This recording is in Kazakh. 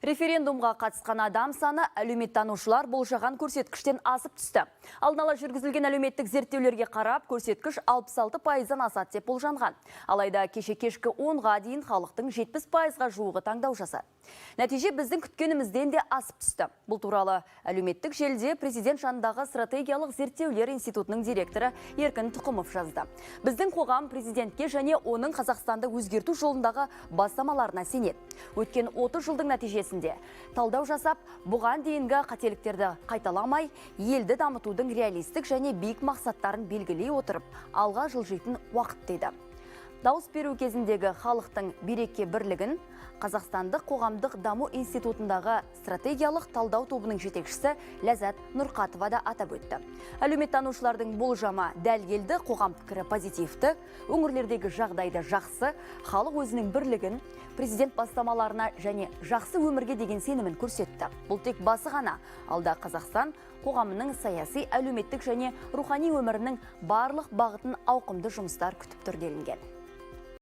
Референдумға қатысқан адам саны әлеуметтанушылар болжаған көрсеткіштен асып түсті. Алдын ала жүргізілген әлеуметтік зерттеулерге қарап, көрсеткіш 66%-дан асады деп болжанған. Алайда кеше кешкі 10-ға дейін халықтың 70%-ға жуығы таңдау жасады. Нәтиже біздің күткенімізден де асып түсті. Бұл туралы әлеуметтік желіде президент жанындағы стратегиялық зерттеулер институтының директоры Еркін Тұқымов жазды. Біздің қоғам президентке және оның Қазақстанды өзгерту жолындағы бастамаларына сенеді. Өткен 30 жылдың нәтижесінде талдау жасап, бұған дейінгі қателіктерді қайталамай, елді дамытудың реалистік және биік мақсаттарын белгілей отырып, алға жылжитын уақыт деді. Дауыс беру кезіндегі халықтың береке бірлігін Қазақстандық қоғамдық даму институтындағы стратегиялық талдау тобының жетекшісі Ләззат Нұрқатова да атап өтті. Әлеуметтанушылардың болжамы дәл келді, қоғам пікірі позитивті, өңірлердегі жағдайды жақсы, халық өзінің бірлігін, президент бастамаларына және жақсы өмірге деген сенімін көрсетті. Бұл тек басы ғана, алда Қазақстан қоғамының саяси, әлеуметтік және рухани өмірінің барлық бағытын ауқымды жұмыстар күтіп тұр делінген.